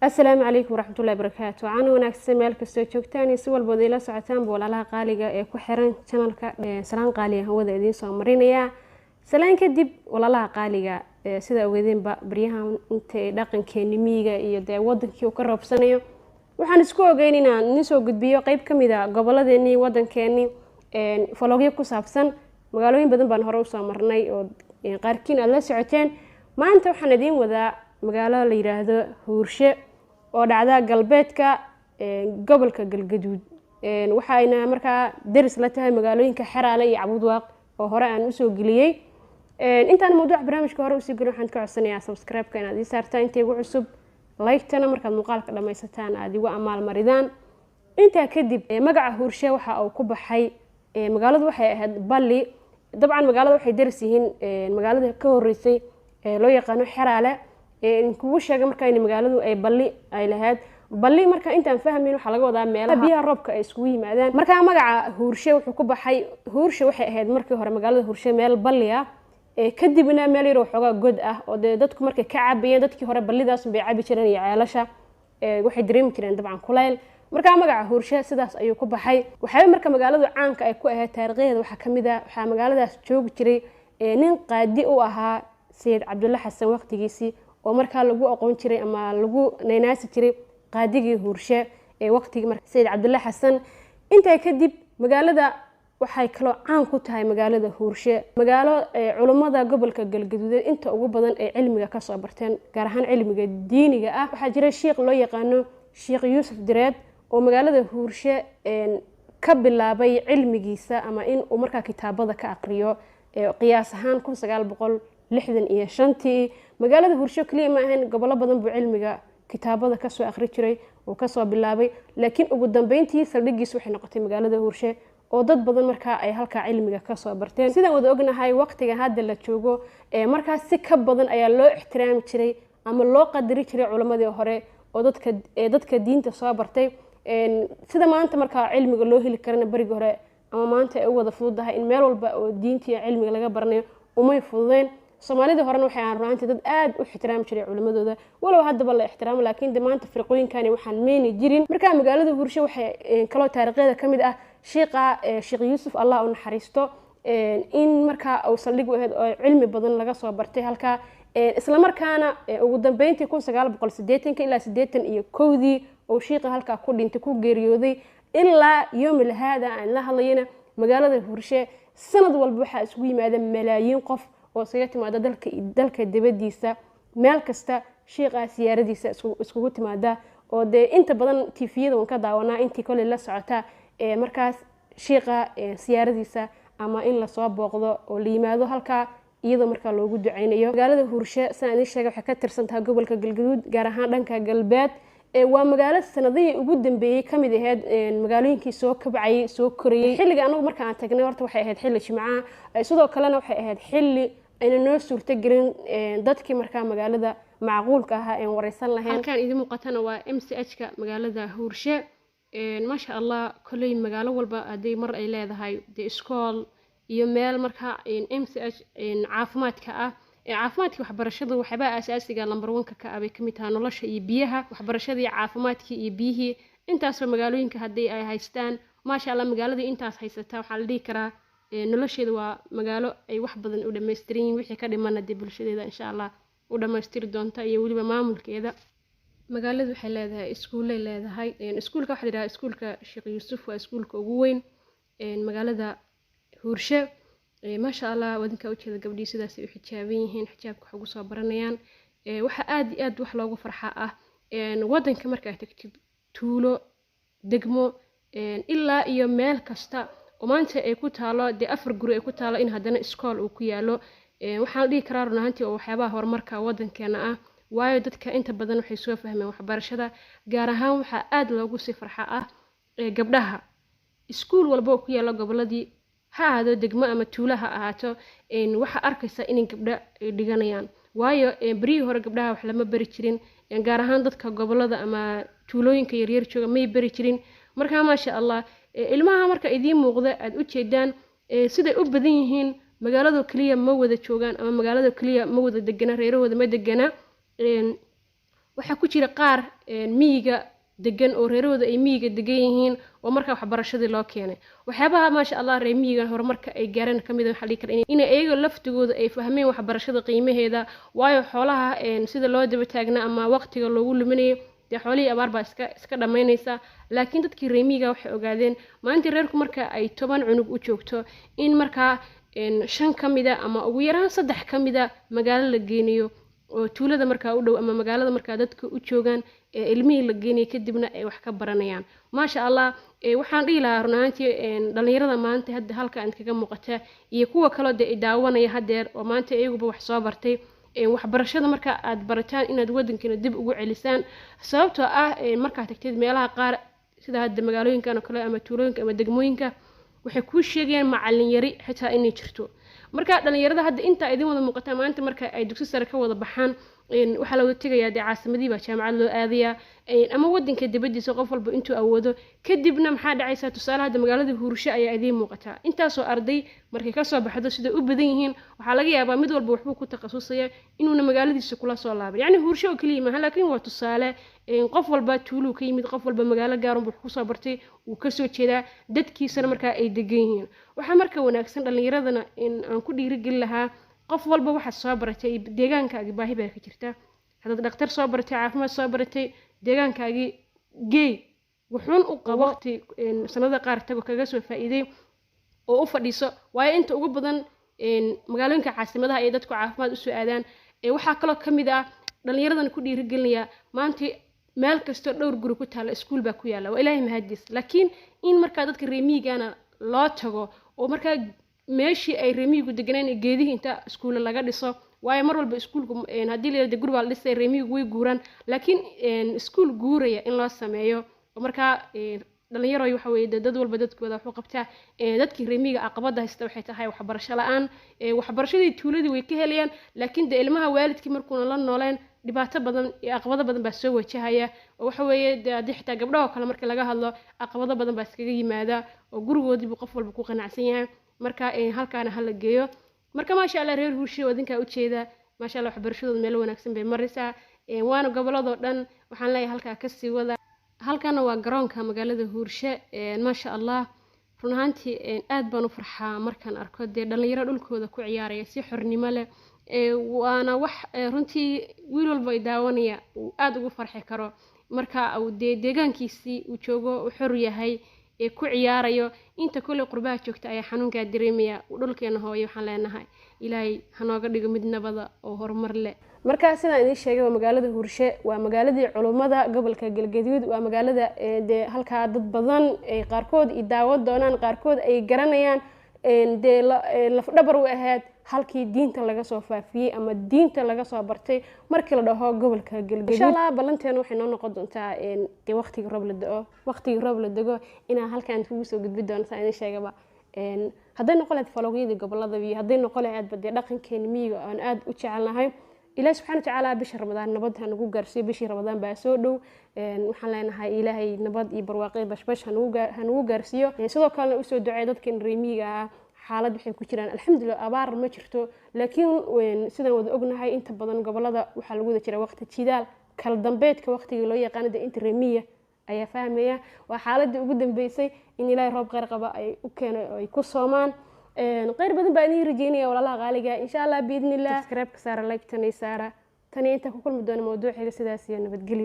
Asalaamu calaykum waraxmatullahi barakaatu. Wacaana wanaagsan meel kastoo joogtaan iyo si walbood ila socotaanba, walaalaha qaaliga ee ku xiran channelka, salaan qaaliga hawada idiin soo marinayaa. Salaan kadib, walaalaha qaaliga, sida ogeedeenba baryahan intay dhaqankeeni miyiga iyo dee wadankii uu ka roobsanayo, waxaan isku ogeyn inaan idin soo gudbiyo qeyb ka mid a goboladeenii wadankeeni, vlogyo ku saabsan. Magaalooyin badan baan hore usoo marnay oo qaarkiin aada la socoteen. Maanta waxaan idiin wadaa magaalo la yiraahdo Huurshe oo dhacda galbeedka gobolka Galgaduud, waxayna markaa deris la tahay magaalooyinka Xeraale iyo Cabudwaaq oo hore aan usoo geliyey. Intaan mawduuca barnaamijka hore usii gelin, waxaan ka codsanayaa subscribe-ka inaad ii saartaan inta igu cusub, like-tana markaad muuqaalka dhammaysataan aada igu amaal maridaan. Intaa kadib, magaca Huurshe waxa uu ku baxay, magaaladu waxay ahayd balli. Dabcan magaalada waxay deris yihiin magaalada ka horeysay ee loo yaqaano Xeraale. Kugu sheegay markaa in magaaladu ay balli ay lahayd. Balli marka intaan fahmayn waxaa laga wadaa meelaha biyaha roobka ay iskugu yimaadaan. Markaa magaca Huurshe wuxuu ku baxay, Huurshe waxay ahayd markii hore magaalada Huurshe meel balli ah, kadibna meel yar waxoogaa god ah oo dee dadku markay ka cabayeen, dadkii hore ballidaas bay cabi jireen iyo ceelasha, waxay dareemi jireen dabcan kulayl. Markaa magaca Huurshe sidaas ayuu ku baxay. Waxyaaba marka magaaladu caanka ay ku ahayd taariikhdeeda waxaa kamid ah, waxaa magaaladaas joogi jiray nin qaadi u ahaa Sayid Cabdulle Xasan waqtigiisii, oo markaa lagu aqoon jiray ama lagu naynaasi jiray qaadigii Huurshe ee waqtigii marka Sayid Cabdulle Xasan. Intaa kadib, magaalada waxay kaloo caan ku tahay, magaalada Huurshe, magaalo culummada gobolka Galgaduudeed inta ugu badan ay cilmiga kasoo barteen, gaar ahaan cilmiga diiniga ah. Waxaa jira shiikh loo yaqaano Sheikh Yuusuf Direed oo magaalada Huurshe ka bilaabay cilmigiisa ama in uu markaa kitaabada ka aqriyo qiyaas ahaan 1965-tii. Magaalada Huurshe keliya ma ahayn, gobollo badan buu cilmiga kitaabada kasoo aqri jiray oo kasoo bilaabay, laakiin ugu dambeyntii saldhigiis waxay noqotay magaalada Huurshe oo dad badan markaa ay halkaa cilmiga kasoo barteen. Sidaan wada ognahay, waqtiga hadda la joogo markaas si ka badan ayaa loo ixtiraami jiray ama loo qadari jiray culammadii hore oo dadka diinta soo bartay. Sida maanta markaa cilmiga loo heli karana berigii hore ama maanta ay u wada fududahay in meel walba oo diinta iyo cilmiga laga baranayo, umay fududeyn. Soomaalidii horena waxay ahaan runaantii dad aada u ixtiraami jiray culimadooda, walow haddaba la ixtiraamo, laakiin de maanta firqooyinkani waxaan meyni jirin. Markaa magaalada Huurshe waxay kaloo taariikhdeeda ka mid ah shiiqa Sheekh Yuusuf, Allah u naxariisto, in markaa uu saldhig u ahayd oo cilmi badan laga soo bartay halkaa, isla markaana ugu dambeyntii 1980-ka ilaa 81-dii uu shiiqa halkaa ku dhintay, ku geeriyooday. Ilaa yoomil haada aan la hadlayana, magaalada Huurshe sanad walba waxaa isugu yimaada malaayiin qof oo iskaga timaada dalka dibadiisa, meel kasta shiiqaa siyaaradiisa iskugu timaada, oo dee inta badan TV-yada waan ka daawanaa intii koley la socota markaas shiiqa siyaaradiisa ama in lasoo booqdo oo la yimaado halkaa iyadoo markaa loogu duceynayo. Magaalada Huurshe, sidaan idiin sheegay, waxay ka tirsan tahay gobolka Galgaduud, gaar ahaan dhanka galbeed. Waa magaalo sanadihii ugu dambeeyey kamid ahayd magaalooyinkii soo kabcayay, soo korayey. Xilliga anagu marka aan tagnay horta waxay ahayd xilli jimcaha, sidoo kalena waxay ahayd xilli ayna noo suurtagelin dadkii markaa magaalada macquulka ahaa een wareysan lahayn. Halkaan idiin muuqatana waa MCH-ka magaalada Huurshe. Maasha Allah, kolley magaalo walba hadday mar ay leedahay dee iskool iyo meel markaa MCH caafimaadka ah, caafimaadkii, waxbarashadu waxyaabaha asaasiga number one-ka ka ah bay kamid tahay nolosha iyo biyaha. Waxbarashadii, caafimaadkii iyo biyihii, intaasba magaalooyinka haddii ay haystaan, maasha Allah, magaaladii intaas haysata waxaa la dhihi karaa nolosheeda waa magaalo ay wax badan u dhammaystiran yihiin. Wixii ka dhimana dee bulshadeeda insha Allah u dhammaystiri doonta iyo weliba maamulkeeda. Magaaladu waxay leedahay iskuullay leedahay. Iskuulka waxaa la yidhaha iskuulka Sheekh Yuusuf, waa iskuulka ugu weyn magaalada Huurshe. Maasha Allah, wadinkaa ujeeda gabdhihii sidaasay u xijaaban yihiin, xijaabka wax ugu soo baranayaan. Waxaa aada iyo aad wax loogu farxaa ah, wadanka markaad tagtid tuulo, degmo, ilaa iyo meel kasta oo maanta ay ku taalo dee afar guri ay ku taalo, in haddana iskool uu ku yaalo, waxaan la dhihi karaa run ahaantii oo waxyaabaha horumarka wadankeena ah, waayo dadka inta badan waxay soo fahmeen waxbarashada. Gaar ahaan waxaa aada loogu sii farxa ah gabdhaha, iskuul walba oo ku yaala goboladii, ha ahaado degmo ama tuulo ha ahaato, waxaa arkaysa inay gabdho ay dhiganayaan, waayo beryihii hore gabdhaha wax lama bari jirin, gaar ahaan dadka gobolada ama tuulooyinka yaryar jooga may bari jirin. Markaa maasha Allah, ilmaha marka idiin muuqda aada u jeedaan siday u badan yihiin, magaalado keliya ma wada joogaan ama magaalado keliya ma wada degana, reerahooda ma degana. Waxaa ku jira qaar miyiga degan oo reerahooda ay miyiga degan yihiin oo markaa waxbarashadii loo keenay. Waxyaabaha maasha Allah reer miyiga horumarka ay gaareen kamid ah waxaa dhihi kara inay iyaga laftigooda ay fahmeen waxbarashada qiimaheeda, waayo xoolaha sida loo daba taagnaa ama waqtiga loogu luminayo dee xoolihii abaar baa iska dhammaynaysa. Laakiin dadkii reer miyiga waxay ogaadeen maalintii reerku marka ay 10 cunug u joogto in markaa 5 ka mida ama ugu yaraan 3 ka mida magaalo la geynayo oo tuulada markaa u dhow ama magaalada markaa dadka u joogaan ee ilmihii la geenaya, kadibna ay wax ka baranayaan. Maasha Allah, waxaan dhihi lahaa run ahaantii dhalinyarada maanta hadda halka aan kaga muuqata iyo kuwa kaloo dee daawanaya haddeer oo maanta iyaguba wax soo bartay, waxbarashada marka aad barataan inaad wadankiina dib ugu celisaan, sababtoo ah markaad tagtid meelaha qaar sida hadda magaalooyinkan oo kale ama tuulooyinka ama degmooyinka, waxay kuu sheegayaan macallin yari xitaa inay jirto. Marka dhalinyarada hadda intaa idin wada muuqataa maanta marka ay dugsi sare ka wada baxaan, waxaa la wada tegayaa dee caasimadii baa jaamacad loo aadayaa ama wadanka dibadiisa, qof walba intuu awoodo. Kadibna maxaa dhacaysa? Tusaale hadda magaalada Huurshe ayaa idiin muuqataa, intaasoo arday markay kasoo baxdo siday u badan yihiin, waxaa laga yaabaa mid walba waxbuu ku takhasusaya inuuna magaaladiisa kula soo laaban. Yacni Huurshe oo keliya maaha, laakiin waa tusaale. Qof walba tuuluu ka yimid, qof walba magaalo gaarun buu kusoo bartay, wuu kasoo jeedaa, dadkiisana markaa ay degan yihiin. Waxaa marka wanaagsan dhalinyaradana in aan ku dhiirigelin lahaa, qof walba waxaad soo baratay deegaankaagi baahi baa ka jirta. Haddaad dhakhtar soo baratay, caafimaad soo baratay, deegaankaagii geey, wuxuun u qabo waqti sanada qaar tago kaga soo faa'iiday oo u fadhiiso, waayo inta ugu badan magaalooyinka caasimadaha ay dadku caafimaad usoo aadaan. Waxaa kaloo ka mid ah dhalinyaradan ku dhiirigelinaya, maanta meel kastoo dhowr guri ku taalla iskuul baa ku yaalla, waa Ilaahay mahadiis. Laakiin in markaa dadka reer miyigana loo tago oo markaa meeshii ay reer miyigu deganeen geedihii inta iskuulla laga dhiso, waayo mar walba iskuulku haddii la yidhahdo guri baa la dhisay, reer miyigu way guuraan, laakiin iskuul guuraya in loo sameeyo. Oo markaa dhalinyaro waxa weeye dad walba dadkooda wax u qabtaa. Dadkii reer miyiga caqabada haysta waxay tahay waxbarasho la-aan. Waxbarashadii tuuladii way ka helayaan, laakiin dee ilmaha waalidkii markuuna la nooleen dhibaato badan iyo caqabado badan baa soo wajahaya. Oo waxa weeye dee haddii xitaa gabdhaha oo kale marka laga hadlo, caqabado badan baa iskaga yimaada oo gurigoodiibuu qof walba ku qanacsan yahay. Marka halkaana hala geeyo. Marka maasha Allah reer Huurshe oo idinkaa ujeeda, maasha Allah waxbarashadooda meel wanaagsan bay maraysaa, waana goboladoo dhan waxaan leeyahay halkaa kasii wada. Halkana waa garoonka magaalada Huurshe. Maasha Allah, run ahaantii aad baan u farxaa markaan arko dee dhalinyaro dhulkooda ku ciyaaraya si xornimo leh, waana wax runtii wiil walba ay daawanaya uu aada ugu farxi karo marka uu dee deegaankiisii uu joogo, uu xor yahay ee ku ciyaarayo. Inta kolley qurbaha joogta ayaa xanuunkaa dareemaya. Dhulkeena hooyo waxaan leenahay Ilaahay hanooga dhigo mid nabada oo horumar leh. Markaa sidaan idiin sheegay, waa magaalada Huurshe, waa magaaladii culummada gobolka Galgaduud, waa magaalada dee halkaa dad badan ay qaarkood i daawan doonaan, qaarkood ay garanayaan, dee lafdhabar u ahayd halkii diinta laga soo faafiyey ama diinta laga soo bartay markii la dhaho gobolka Galgaduud. Insha Allah ballanteena waxay noo noqon doontaa dee waqtigii roob la da'o, waqtigii roob la dego inaan halkaan kugu soo gudbi doono. Saan idiin sheegaba, hadday noqon lahayd falogyadii gobolada iyo hadday noqon lahayd dee dhaqankeena miyiga aan aada u jecelnahay. Ilaahi subxana watacaala bisha Ramadaan nabad ha nagu gaarsiiyo. Bishii Ramadaan baa soo dhow, waxaan leenahay Ilaahay nabad iyo barwaaqo bashbash ha nagu gaarsiiyo. Sidoo kalena usoo duceey dadkan reer miyiga ah, xaalad waxay ku jiraan alxamdulillah, abaar ma jirto, laakiin sidaan wada ognahay inta badan gobolada waxaa lagu wada jira waqti jidaal kala dambeedka, waqtigii loo yaqaano dee inta reer miyiga ayaa fahmaya. Waa xaaladii ugu dambeysay in Ilaahay roob kheyr qaba ay u keeno oo ay ku soomaan. Kheyr badan baa idiin rajeynaya walaalaha qaaliga, insha Allah biidnillah. Subscribe ka saara, like tanay saara, tani inta ku kulmi doona mawduuciga, sidaas iyo nabadgelyo.